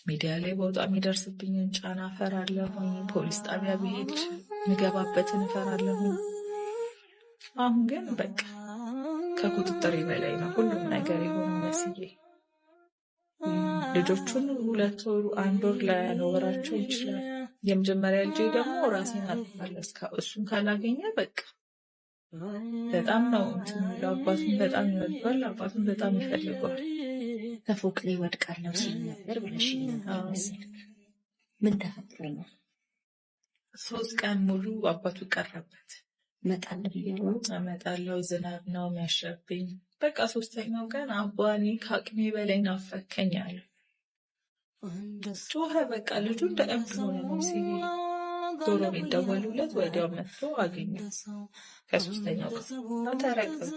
ሚዲያ ላይ በውጣ የሚደርስብኝን ጫና እፈራለሁ። ፖሊስ ጣቢያ ብሄድ ምገባበትን እፈራለሁ። አሁን ግን በቃ ከቁጥጥሬ በላይ ነው ሁሉም ነገር የሆነው መስዬ። ልጆቹን 2 ወሩ 1 ወር ላያኖራቸው ይችላል። የመጀመሪያ ልጄ ደግሞ ራሴን አጥፋለሁ እሱን ካላገኘ በቃ በጣም ነው እንትን የሚለው። አባቱን በጣም ይወደዋል። አባቱን በጣም ይፈልገዋል። ከፎቅ ላይ ወድቃለሁ ሲል ነበር ብለሽኝ ነበር መሰለኝ። ምን ተፈጥሮ ነው? 3 ቀን ሙሉ አባቱ ቀረበት። እመጣለሁ እያሉ ነው? እመጣለሁ፣ ዝናብ ነው የሚያሸብኝ። በቃ ሶስተኛው ቀን አባ እኔ ከአቅሜ በላይ ናፈከኝ አለ። ጮኸ። በቃ ልጁ እንደ እብድ ሆነ ነው ሲል ጎረቤት ደወሉለት። ወዲያው መጥቶ አገኘ። ከሶስተኛው ቀን ተረጋጋ።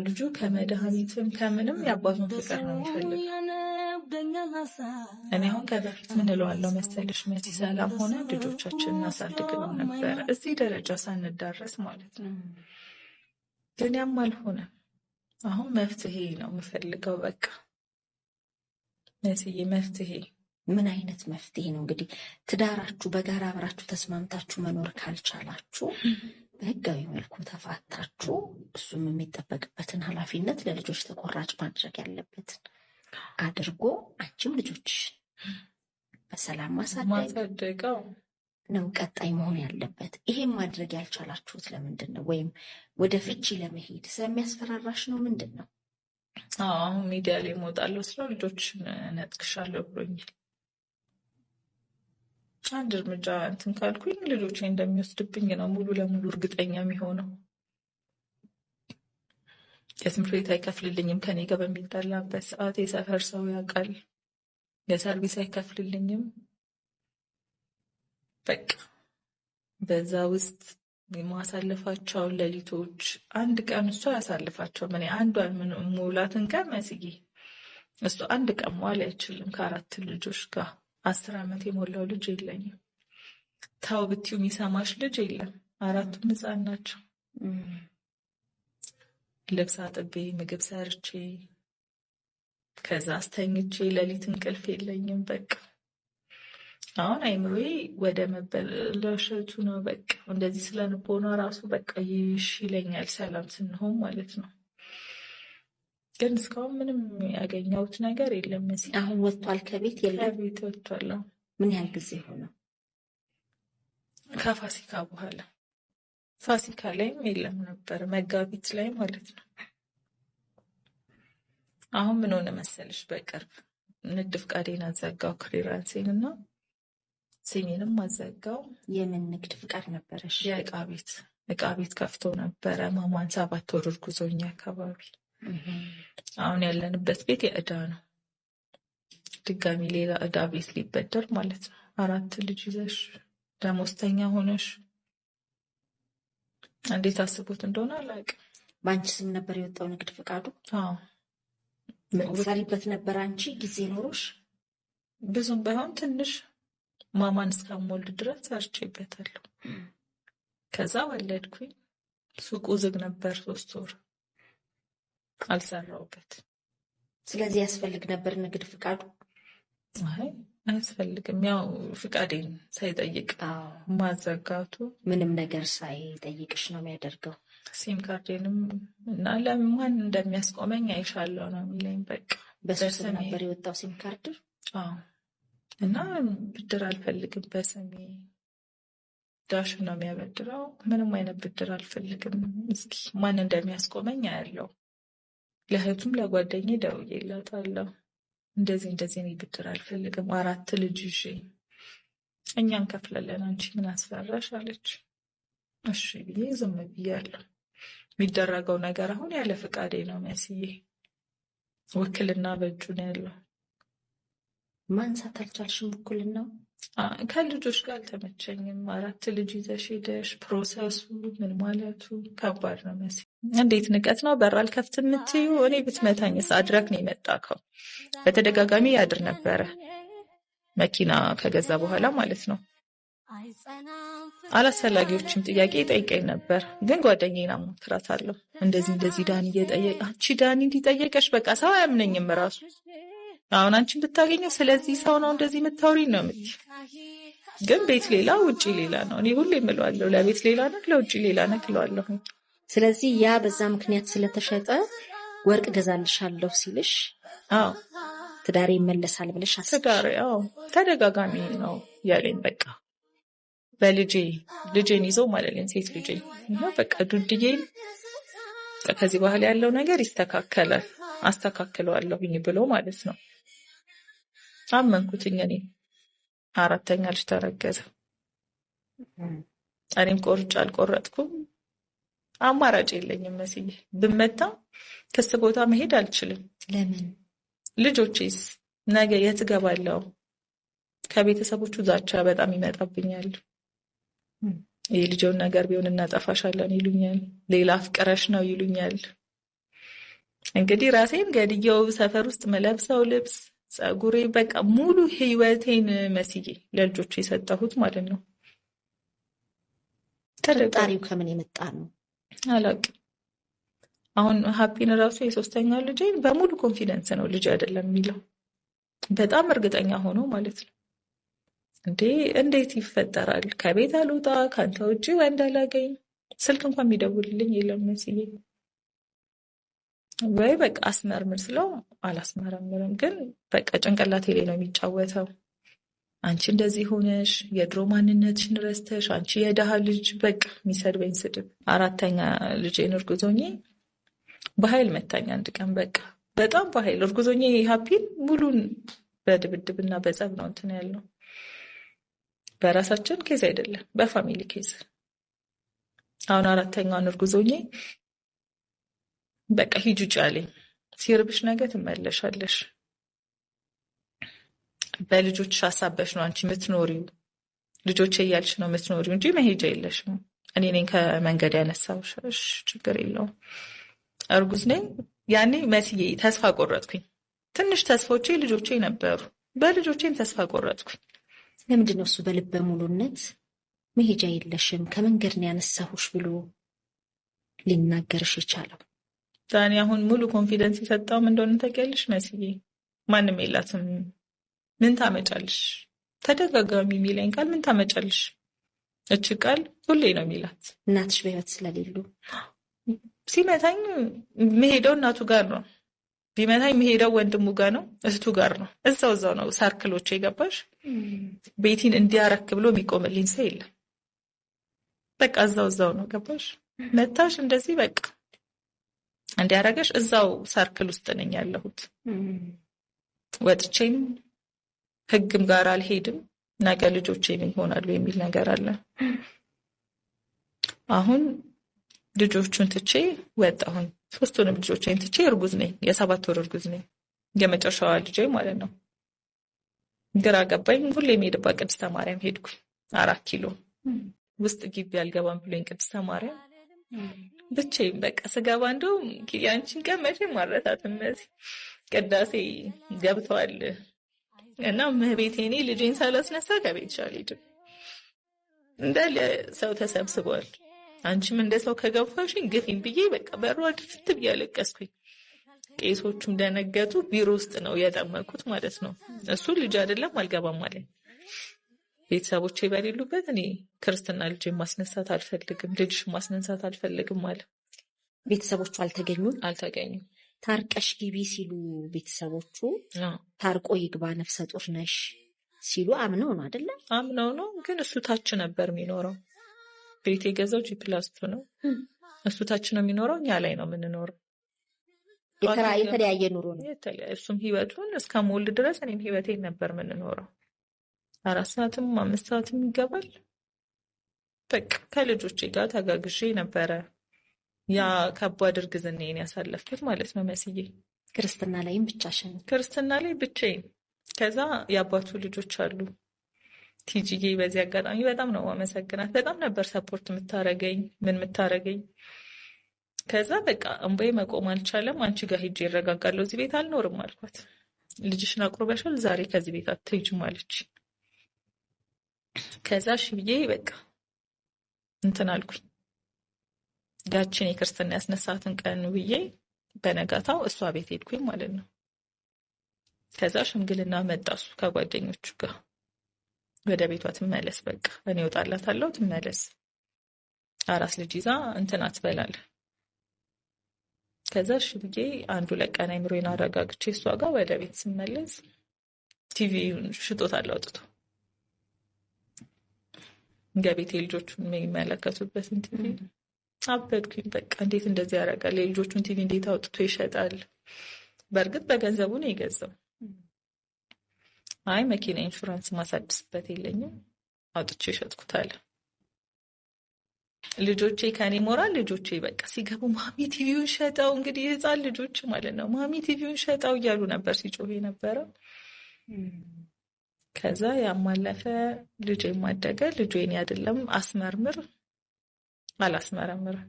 ልጁ ከመድኃኒትም ከምንም የአባቱን ፍቅር ነው የሚፈልገው። እኔ አሁን ከበፊት ምን እለዋለሁ መሰለሽ መሲ፣ ሰላም ሆነ ልጆቻችንን እናሳድግ ነው ነበረ እዚህ ደረጃ ሳንዳረስ ማለት ነው። ግን ያም አልሆነ። አሁን መፍትሄ ነው የምፈልገው። በቃ መስዬ መፍትሄ። ምን አይነት መፍትሄ ነው? እንግዲህ ትዳራችሁ በጋራ አብራችሁ ተስማምታችሁ መኖር ካልቻላችሁ በህጋዊ መልኩ ተፋታችሁ እሱም የሚጠበቅበትን ኃላፊነት ለልጆች ተቆራጭ ማድረግ ያለበትን አድርጎ አንቺም ልጆች በሰላም ማሳደግ ማሳደገው ነው ቀጣይ መሆን ያለበት። ይሄም ማድረግ ያልቻላችሁት ለምንድን ነው? ወይም ወደ ፍቺ ለመሄድ ስለሚያስፈራራሽ ነው? ምንድን ነው? አሁን ሚዲያ ላይ እወጣለሁ ስለው ልጆችን እነጥቅሻለሁ ብሎኛል። አንድ እርምጃ እንትን ካልኩኝ ልጆቼ እንደሚወስድብኝ ነው ሙሉ ለሙሉ እርግጠኛ የሚሆነው። የትምህርት ቤት አይከፍልልኝም። ከኔ ጋር በሚጣላበት ሰዓት የሰፈር ሰው ያውቃል። የሰርቪስ አይከፍልልኝም። በቃ በዛ ውስጥ የማሳልፋቸውን ሌሊቶች አንድ ቀን እሱ አያሳልፋቸውም። እኔ አንዷን ሙላትን ቀን መስዬ እሱ አንድ ቀን መዋል አይችልም ከአራት ልጆች ጋር። 10 ዓመት የሞላው ልጅ የለኝም። ተው ብትይው የሚሰማሽ ልጅ የለም። አራቱም ሕፃን ናቸው። ልብስ አጥቤ ምግብ ሰርቼ ከዛ አስተኝቼ ሌሊት እንቅልፍ የለኝም። በቃ አሁን አይምሮዬ ወደ መበላሸቱ ነው። በቃ እንደዚህ ስለንቦና ራሱ በቃ ይሽ ይለኛል፣ ሰላም ስንሆን ማለት ነው። ግን እስካሁን ምንም ያገኘሁት ነገር የለም። መሲ። አሁን ወጥቷል ከቤት የለም? ከቤት ወጥቷል። ምን ያህል ጊዜ ሆነው? ከፋሲካ በኋላ ፋሲካ ላይም የለም ነበር፣ መጋቢት ላይ ማለት ነው። አሁን ምን ሆነ መሰለሽ፣ በቅርብ ንግድ ፍቃዴን አዘጋው፣ clearance ኤን እና ሲሜንም አዘጋው። የምን ንግድ ፍቃድ ነበረሽ? የእቃ ቤት፣ እቃ ቤት ከፍቶ ነበረ። ማማን 7 ወር እርጉዝ ሆኜ አካባቢ። አሁን ያለንበት ቤት የእዳ ነው። ድጋሚ ሌላ እዳ ቤት ሊበደር ማለት ነው። አራት ልጅ ይዘሽ ደሞዝተኛ ሆነሽ እንዴት አስቦት እንደሆነ አላውቅም። በአንቺ ስም ነበር የወጣው ንግድ ፍቃዱ? አዎ። ምትሰሪበት ነበር አንቺ ጊዜ ኖሮሽ? ብዙም ባይሆን ትንሽ ማማን እስከምወልድ ድረስ ሰርቼበታለሁ። ከዛ ወለድኩኝ። ሱቁ ዝግ ነበር 3 ወር አልሰራውበት። ስለዚህ ያስፈልግ ነበር ንግድ ፍቃዱ? አይ አያስፈልግም። ያው ፍቃዴን ሳይጠይቅ ማዘጋቱ። ምንም ነገር ሳይጠይቅሽ ነው የሚያደርገው። ሲም ካርዴንም እና ለማን እንደሚያስቆመኝ አይሻለሁ ነው የሚለኝ። በቃ በሱ ስም ነበር የወጣው ሲም ካርድ? አዎ። እና ብድር አልፈልግም። በስሜ ዳሽን ነው የሚያበድረው። ምንም አይነት ብድር አልፈልግም። እስኪ ማን እንደሚያስቆመኝ አያለው። ለእህቱም ለጓደኛዬ ደውዬላታለሁ። እንደዚህ እንደዚህ እኔ ብድር አልፈልግም፣ አራት ልጅ ይዤ እኛ እንከፍላለን፣ አንቺ ምን አስፈራሽ አለች። እሺ ብዬ ዝም ብያለሁ። የሚደረገው ነገር አሁን ያለ ፍቃዴ ነው መስዬ፣ ውክልና በእጁ ነው ያለው። ማንሳት አልቻልሽም ውክልናው? ከልጆች ጋር አልተመቸኝም። አራት ልጅ ይዘሽ ሄደሽ process ኡ ምን ማለቱ ከባድ ነው መሲ። እንዴት ንቀት ነው በር አልከፍትም የምትዩ? እኔ ብትመታኝስ? አድረክ ነው የመጣከው። በተደጋጋሚ ያድር ነበረ መኪና ከገዛ በኋላ ማለት ነው። አላስፈላጊዎችም ጥያቄ ይጠይቀኝ ነበር፣ ግን ጓደኛዬን አማክራታለሁ። እንደዚህ እንደዚህ ዳኒ እየጠየቀ አንቺ ዳኒ እንዲጠየቀሽ በቃ ሰው አያምነኝም ራሱ። አሁን አንቺን ብታገኘው ስለዚህ ሰው ነው እንደዚህ የምታወሪኝ ነው የምትይው። ግን ቤት ሌላ ውጪ ሌላ ነው። እኔ ሁሌ እምለዋለሁ ለቤት ሌላ ነህ፣ ለውጪ ሌላ ነህ እለዋለሁ። ስለዚህ ያ በዛ ምክንያት ስለተሸጠ ወርቅ ገዛልሻለሁ ሲልሽ አዎ ትዳሬ ይመለሳል ብለሽ አሰብሽ? ትዳሬ አዎ ተደጋጋሚ ነው ያለኝ። በቃ በልጄ ልጄን ይዞ ማለት ነው ሴት ልጄ እና በቃ ዱድዬን ከዚህ በኋላ ያለው ነገር ይስተካከላል አስተካክለዋለሁኝ ብሎ ማለት ነው። አመንኩትኝ እኔ። አራተኛ ልጅ ተረገዘ። እኔም ቆርጬ አልቆረጥኩም። አማራጭ የለኝም መስዬ ብመታ ክስ ቦታ መሄድ አልችልም። ለምን? ልጆቼስ ነገ የት እገባለሁ? ከቤተሰቦቹ ዛቻ በጣም ይመጣብኛል። የልጄውን ነገር ቢሆን እናጠፋሻለን ይሉኛል። ሌላ አፍቅረሽ ነው ይሉኛል። እንግዲህ ራሴን ገድየው ሰፈር ውስጥ መለብሰው ልብስ፣ ጸጉሬ፣ በቃ ሙሉ ህይወቴን መስዬ ለልጆቹ የሰጠሁት ማለት ነው። ጥርጣሬው ከምን የመጣ ነው? አላውቅም። አሁን ሀፒን ራሱ የሶስተኛ ልጄን በሙሉ confidence ነው ልጅ አይደለም የሚለው በጣም እርግጠኛ ሆኖ ማለት ነው። እንዴ እንዴት ይፈጠራል? ከቤት አልወጣ፣ ከአንተ ውጭ ወንድ አላገኝ፣ ስልክ እንኳን የሚደውልልኝ የለም መስዬ። ወይ በቃ አስመርምር ስለው አላስመረምርም፣ ግን በቃ ጭንቅላቴ ላይ ነው የሚጫወተው። አንቺ እንደዚህ ሆነሽ የድሮ ማንነትሽን ረስተሽ አንቺ የድሃ ልጅ፣ በቃ የሚሰድበኝ ስድብ። አራተኛ ልጄን እርጉዝ ሆኜ በኃይል መታኝ አንድ ቀን። በቃ በጣም በኃይል እርጉዝ ሆኜ ሀፒን ሙሉን በድብድብና በጸብ ነው እንትን ያልነው። በራሳችን case አይደለም፣ በ family case። አሁን አራተኛዋን እርጉዝ ሆኜ በቃ ሂጂ ውጪ አለኝ። ሲርብሽ ነገ ትመለሻለሽ፣ በልጆችሽ አሳበሽ ነው አንቺ የምትኖሪው፣ ልጆቼ እያልሽ ነው የምትኖሪው እንጂ መሄጃ የለሽም። እኔ ነኝ ከመንገድ ያነሳሁሽ። እሺ ችግር የለውም። እርጉዝ ነኝ ያኔ መስዬ ተስፋ ቆረጥኩኝ። ትንሽ ተስፋዎቼ ልጆቼ ነበሩ። በልጆቼም ተስፋ ቆረጥኩኝ። ለምንድን ነው እሱ በልበ ሙሉነት መሄጃ የለሽም ከመንገድ ነው ያነሳሁሽ ብሎ ሊናገርሽ የቻለው? ዳኒ አሁን ሙሉ confidence የሰጠውም እንደሆነ ታውቂያለሽ መስዬ፣ ማንም የላትም ምን ታመጫለሽ? ተደጋጋሚ የሚለኝ ቃል ምን ታመጫለሽ? እች ቃል ሁሌ ነው የሚላት። እናትሽ በሕይወት ስለሌሉ ሲመታኝ የምሄደው እናቱ ጋር ነው። ቢመታኝ የምሄደው ወንድሙ ጋር ነው፣ እህቱ ጋር ነው። እዛው እዛው ነው circle ኦች የገባሽ። ቤቲን እንዲያረክ ብሎ የሚቆምልኝ ሰው የለም። በቃ እዛው እዛው ነው ገባሽ። መታሽ እንደዚህ በቃ እንዲያረገሽ እዛው circle ውስጥ ነኝ ያለሁት። ወጥቼም ህግም ጋር አልሄድም። ነገ ልጆቼ ምን ይሆናሉ የሚል ነገር አለ። አሁን ልጆቹን ትቼ ወጣሁኝ። ሶስቱንም ልጆቼን ትቼ እርጉዝ ነኝ። የ7 ወር እርጉዝ ነኝ። የመጨረሻዋ ልጄ ማለት ነው። ግራ ገባኝ። ሁሌ የምሄድባት ቅድስተ ማርያም ሄድኩኝ። 4 ኪሎ ውስጥ ግቢ አልገባም ብሎኝ ቅድስተ ማርያም ብቻዬን በቃ ስገባ እንደውም ያንቺን ቀን መቼም አልረሳትም። እዚህ ቅዳሴ ገብተዋል እና እመቤቴ እኔ ልጄን ሳላስነሳ ከቤትሽ አልሄድም እንዳለ ሰው ተሰብስቧል። አንቺም እንደ ሰው ከገፋሽኝ ግፊኝ ብዬ በቃ በሯ ድፍት ብዬ አለቀስኩኝ። ቄሶቹም ደነገጡ። ቢሮ ውስጥ ነው ያጠመኩት ማለት ነው። እሱ ልጅ አይደለም አልገባም አለኝ። ቤተሰቦቼ በሌሉበት እኔ ክርስትና ልጄን ማስነሳት አልፈልግም፣ ልጅሽ ማስነሳት አልፈልግም አለ። ቤተሰቦቹ አልተገኙም? አልተገኙም። ታርቀሽ ግቢ ሲሉ ቤተሰቦቹ ታርቆ ይግባ ነፍሰ ጡር ነሽ ሲሉ አምነው ነው አይደለ? አምነው ነው። ግን እሱ ታች ነበር የሚኖረው። ቤት የገዛው G+2 ነው። እሱ ታች ነው የሚኖረው፣ እኛ ላይ ነው የምንኖረው። የተለያየ ኑሮ ነው። እሱም ህይወቱን እስከ ሞል ድረስ እኔም ህይወቴን ነበር የምንኖረው። 4 ሰዓትም 5 ሰዓትም ይገባል። በቃ ከልጆቼ ጋር ተጋግዤ ነበረ ያ ከባድ እርግዝናዬን ያሳለፍኩት ማለት ነው መስዬ። ክርስትና ላይም ብቻሽን? ክርስትና ላይ ብቻዬን። ከዛ የአባቱ ልጆች አሉ። ቲጂዬ በዚህ አጋጣሚ በጣም ነው ማመሰግናት። በጣም ነበር support የምታረገኝ ምን የምታረገኝ። ከዛ በቃ እንባዬ መቆም አልቻለም። አንቺ ጋር ሄጄ እረጋጋለሁ፣ እዚህ ቤት አልኖርም አልኳት። ልጅሽን አቁርበሻል፣ ዛሬ ከዚህ ቤት አትሄጂም አለች። ከዛ እሺ ብዬ በቃ እንትን አልኩኝ። ያችን የክርስትና ያስነሳትን ቀን ብዬ በነጋታው እሷ ቤት ሄድኩኝ ማለት ነው። ከዛ ሽምግልና መጣ እሱ ከጓደኞቹ ጋር ወደ ቤቷ ትመለስ፣ በቃ እኔ እወጣላታለሁ፣ ትመለስ፣ አራስ ልጅ ይዛ እንትን አትበላል። ከዛ እሺ ብዬ አንዱ ለቀን አይምሮዬን አረጋግቼ እሷ ጋር ወደ ቤት ስመለስ ቲቪ ሽጦታል አውጥቶ ገቤቴ ልጆቹን የሚመለከቱበትን ቲቪ። አበድኩኝ። በቃ እንዴት እንደዚህ ያደርጋል? የልጆቹን ቲቪ እንዴት አውጥቶ ይሸጣል? በእርግጥ በገንዘቡ ነው የገዛው። አይ መኪና ኢንሹራንስ ማሳድስበት የለኝም አውጥቼ ሸጥኩታል። ልጆቼ ከኔ ሞራል ልጆቼ በቃ ሲገቡ mommy ቲቪውን ሸጠው፣ እንግዲህ የህፃን ልጆች ማለት ነው፣ mommy ቲቪውን ሸጠው እያሉ ነበር ሲጮህ የነበረው። ከዛ ያማለፈ ልጄ ማደገ። ልጁ የኔ አይደለም አስመርምር አላስመረምርም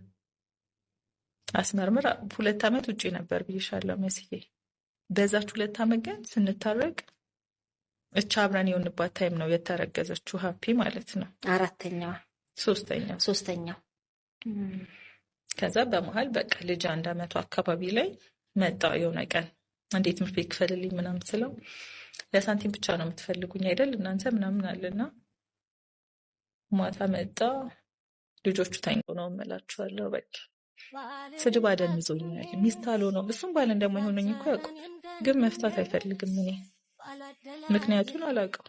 አስመርምር 2 ዓመት ውጪ ነበር ብዬሻለሁ መስዬ። በዛች 2 ዓመት ግን ስንታረቅ እቻ አብረን የሆንባት time ነው የተረገዘችው ሀፒ ማለት ነው። አራተኛዋ ሶስተኛው ሶስተኛው። ከዛ በመሀል በቃ ልጅ 1 ዓመቱ አካባቢ ላይ መጣ። የሆነ ቀን እንዴት ትምህርት ቤት ክፈልልኝ ምናምን ስለው ለሳንቲም ብቻ ነው የምትፈልጉኝ አይደል እናንተ ምናምን አለና ማታ መጣ። ልጆቹ ተኝተው ነው እምላችኋለሁ። በቃ ስድብ አደንዞኛል። ሚስት አልሆነውም እሱም ባል እንደማይሆነኝ እኮ ያውቀው፣ ግን መፍታት አይፈልግም። እኔ ምክንያቱን አላውቅም።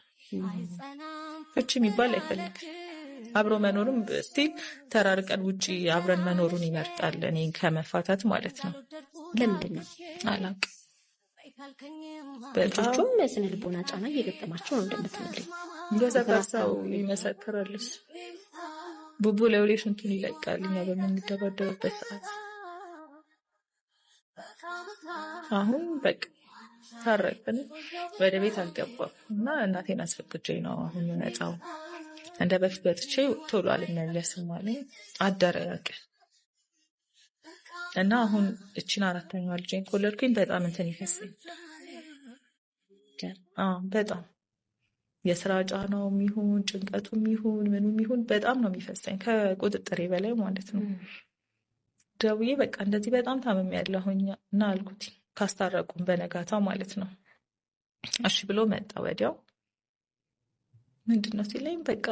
ፍቺ የሚባል አይፈልግም። አብሮ መኖርም still ተራርቀን ውጪ አብረን መኖሩን ይመርጣል፣ እኔ ከመፋታት ማለት ነው። ለምንድን ነው አላውቅም። በጣም ልጆቹም የስነ ልቦና ጫና እየገጠማቸው ነው እንደምትነግሪኝ። የሰፈር ሰው ይመሰክራል። እሱ ቡቡ ለውሌ ሽንቱን ይለቃል እኛ በምንደባደብበት ሰዓት። አሁን በቃ ታረቅን፣ ወደ ቤት አልገባም እና እናቴን አስፈቅጄ ነው አሁን የምመጣው። እንደ በፊት ወጥቼ ቶሎ አልመለስም አለኝ። አደረ ያ ቀን እና አሁን እቺን አራተኛዋ ልጄን ከወለድኩኝ በጣም እንትን ይፈሰኝ። አዎ በጣም የስራ ጫናውም ይሁን ጭንቀቱም ይሁን ምኑም ይሁን በጣም ነው የሚፈሰኝ ከቁጥጥሬ በላይ ማለት ነው። ደውዬ በቃ እንደዚህ በጣም ታምሜያለሁኝ እና አልኩት ካስታረቁም በነጋታው ማለት ነው። እሺ ብሎ መጣ ወዲያው። ምንድን ነው ሲለኝ በቃ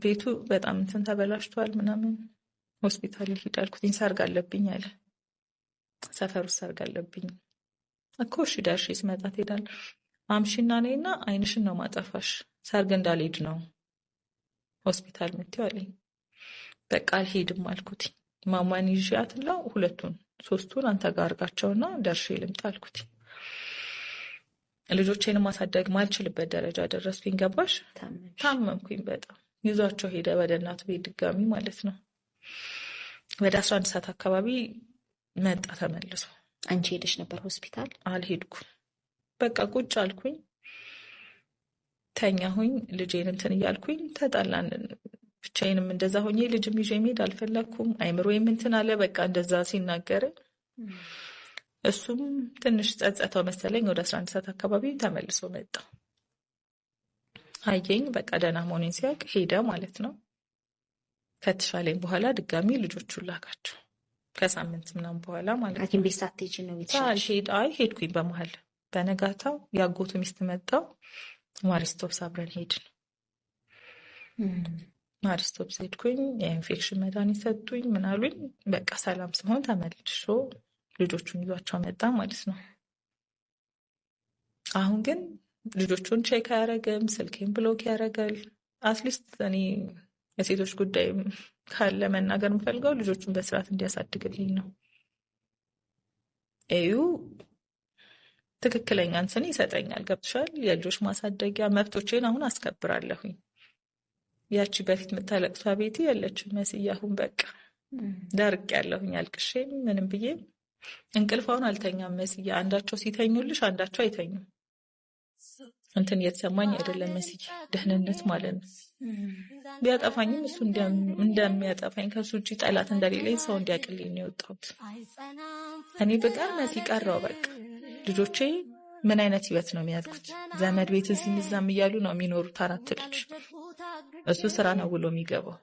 ቤቱ በጣም እንትን ተበላሽቷል ምናምን ሆስፒታል ልሂድ አልኩት። ሰርግ አለብኝ አለ። ሰፈር ውስጥ ሰርግ አለብኝ እኮ። እሺ ደርሼ ስመጣ ትሄዳለህ። አምሺና ነይና አይንሽን ነው ማጠፋሽ፣ ሰርግ እንዳልሄድ ነው ሆስፒታል የምትይው አለኝ። በቃ አልሄድም አልኩት። ማማን ይዣት ለው 2ቱን 3ቱን አንተ ጋር አድርጋቸውና ደርሼ ልምጣ አልኩት። ልጆቼን ማሳደግ ማልችልበት ደረጃ ደረስኩኝ። ገባሽ? ታመምኩኝ በጣም። ይዟቸው ሄደ ወደ እናቱ ቤት ድጋሚ ማለት ነው። ወደ 11 ሰዓት አካባቢ መጣ ተመልሶ። አንቺ ሄደሽ ነበር ሆስፒታል? አልሄድኩም። በቃ ቁጭ አልኩኝ፣ ተኛሁኝ። ልጄን እንትን እያልኩኝ ተጣላን። ብቻዬንም እንደዛ ሆኜ ልጅም ይዤ መሄድ አልፈለኩም። አይምሮዬም እንትን አለ። በቃ እንደዛ ሲናገር እሱም ትንሽ ጸጸተው መሰለኝ። ወደ 11 ሰዓት አካባቢ ተመልሶ መጣ። አየኝ። በቃ ደህና መሆኔን ሲያውቅ ሄደ ማለት ነው። ከተሻለኝ በኋላ ድጋሚ ልጆቹን ላካቸው ከሳምንት ምናምን በኋላ ማለት ነው። ሐኪም ቤት ሳትሄጂ ነው የተሻለሽ? አይ ሄድኩኝ በመሀል። በነጋታው ያጎቱ ሚስት መጣው። ማሪስቶፕስ አብረን ሄድን። ማሪስቶፕስ ሄድኩኝ። የኢንፌክሽን መድኃኒት ሰጡኝ ምን አሉኝ። በቃ ሰላም ስሆን ተመልሶ ልጆቹን ይዟቸው መጣ ማለት ነው። አሁን ግን ልጆቹን check አያደርግም፣ ስልኬን block ያደርጋል። At least እኔ የሴቶች ጉዳይ ካለ መናገር የምፈልገው ልጆቹን በስርዓት እንዲያሳድግልኝ ነው። እዩ ትክክለኛ እንትን ይሰጠኛል። ገብቶሻል? የልጆች ማሳደጊያ መብቶቼን አሁን አስከብራለሁኝ። ያቺ በፊት የምታለቅሷ ቤቴ ያለችው መስዬ አሁን በቃ ደርቅ ያለሁኝ አልቅሼ ምንም ብዬ እንቅልፋውን አልተኛም መስዬ። አንዳቸው ሲተኙልሽ አንዳቸው አይተኙም። እንትን እየተሰማኝ አይደለም መስዬ፣ ደህንነት ማለት ነው። ቢያጠፋኝም እሱ እንደሚያጠፋኝ ከሱ ውጭ ጠላት እንደሌለኝ ሰው እንዲያውቅልኝ ነው የወጣሁት። እኔ ብቀር መሲ ቀረው በቃ። ልጆቼ ምን አይነት ህይወት ነው የሚያድጉት? ዘመድ ቤት እዚህም እዛም እያሉ ነው የሚኖሩት። 4 ልጅ እሱ ስራ ነው ውሎ የሚገባው።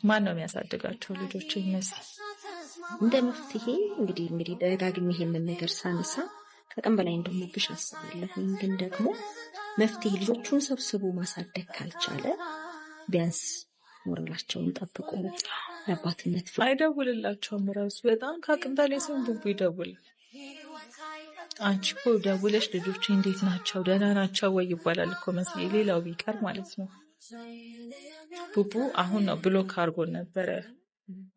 ማን ነው የሚያሳድጋቸው ልጆቼ? መሲ እንደ መፍትሄ እንግዲህ ደጋግሜ ይሄንን ነገር ሳነሳ ከአቅም በላይ እንደሆነብሽ አስባለሁ። ግን ደግሞ መፍትሄ ልጆቹን ሰብስቦ ማሳደግ ካልቻለ ቢያንስ ሞራላቸውን ጠብቆ የአባትነት አይደውልላቸውም። ራሱ በጣም ከአቅም በላይ ሲሆን ቡቡ ይደውል። አንቺ እኮ ደውለሽ ልጆቼ እንዴት ናቸው ደህና ናቸው ወይ ይባላል እኮ መስዬ፣ ሌላው ቢቀር ማለት ነው። ቡቡ አሁን ነው block አድርጎን ነበረ።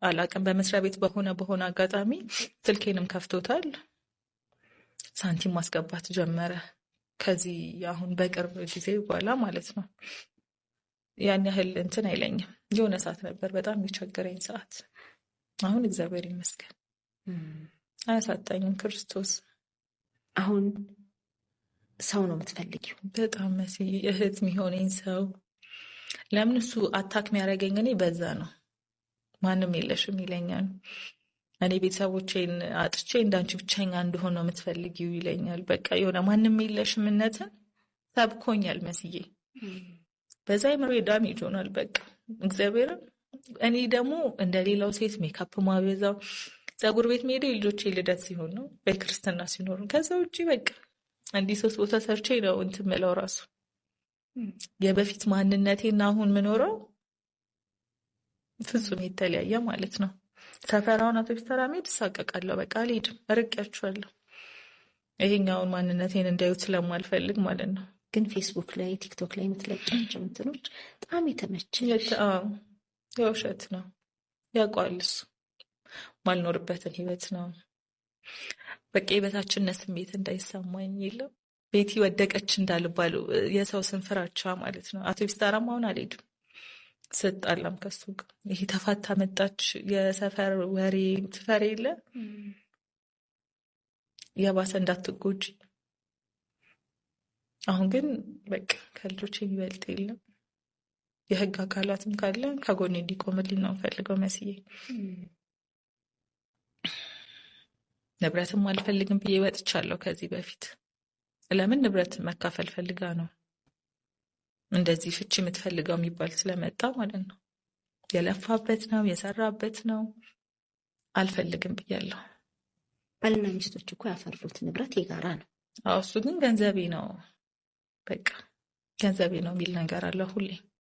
አላቅም በመስሪያ ቤት በሆነ በሆነ አጋጣሚ ስልኬንም ከፍቶታል። ሳንቲም ማስገባት ጀመረ። ከዚህ አሁን በቅርብ ጊዜ በኋላ ማለት ነው። ያን ያህል እንትን አይለኝም። የሆነ ሰዓት ነበር በጣም የቸገረኝ ሰዓት። አሁን እግዚአብሔር ይመስገን አያሳጣኝም ክርስቶስ። አሁን ሰው ነው የምትፈልጊው? በጣም መሲ፣ እህት የሚሆነኝ ሰው። ለምን እሱ attack የሚያደርገኝ እኔ በዛ ነው። ማንም የለሽም ይለኛል። እኔ ቤተሰቦቼን አጥቼ እንዳንቺ ብቸኛ እንደሆነ ነው የምትፈልጊው ይለኛል። በቃ የሆነ ማንም የለሽምነትን ሰብኮኛል መስዬ። በዛ አይምሮ damage ሆኗል። በቃ እግዚአብሔርን እኔ ደግሞ እንደ ሌላው ሴት ሜካፕ ማበዛው ፀጉር ቤት መሄደው የልጆቼ ልደት ሲሆን ነው በክርስትና ሲኖሩ። ከዛ ውጭ በቃ እንዲህ ሶስት ቦታ ሰርቼ ነው እንትን ምለው ራሱ የበፊት ማንነቴና አሁን ምኖረው ፍጹም የተለያየ ማለት ነው። ሰፈራውን አውቶቡስ ተራ መሄድ እሳቀቃለሁ። በቃ አልሄድም፣ እርቄያችኋለሁ። ይሄኛውን ማንነቴን እንዲያዩት ስለማልፈልግ ማለት ነው። ግን ፌስቡክ ላይ ቲክቶክ ላይ የምትለቂያቸው እንትኖች በጣም የተመቸሽ የውሸት ነው፣ ያውቀዋል እሱ ማልኖርበትን ህይወት ነው። በቃ የበታችነት ስሜት እንዳይሰማኝ የለም ቤቲ ወደቀች እንዳልባሉ የሰው ስንፍራቻ ማለት ነው። አውቶቡስ ተራም አሁን አልሄድም ስጣላም ከሱ ጋር ይሄ ተፋታ መጣች የሰፈር ወሬ ትፈሪ የለ የባሰ እንዳትጎጂ። አሁን ግን በቃ ከልጆች የሚበልጥ የለም። የህግ አካላትም ካለ ከጎኔ እንዲቆምልኝ ነው ፈልገው መስዬ። ንብረትም አልፈልግም ብዬ ወጥቻለሁ ከዚህ በፊት። ለምን ንብረት መካፈል ፈልጋ ነው እንደዚህ ፍቺ የምትፈልገው የሚባል ስለመጣ ማለት ነው። የለፋበት ነው የሰራበት ነው፣ አልፈልግም ብያለሁ። ባልና ሚስቶች እኮ ያፈሩት ንብረት የጋራ ነው። አዎ እሱ ግን ገንዘቤ ነው፣ በቃ ገንዘቤ ነው የሚል ነገር አለ ሁሌ።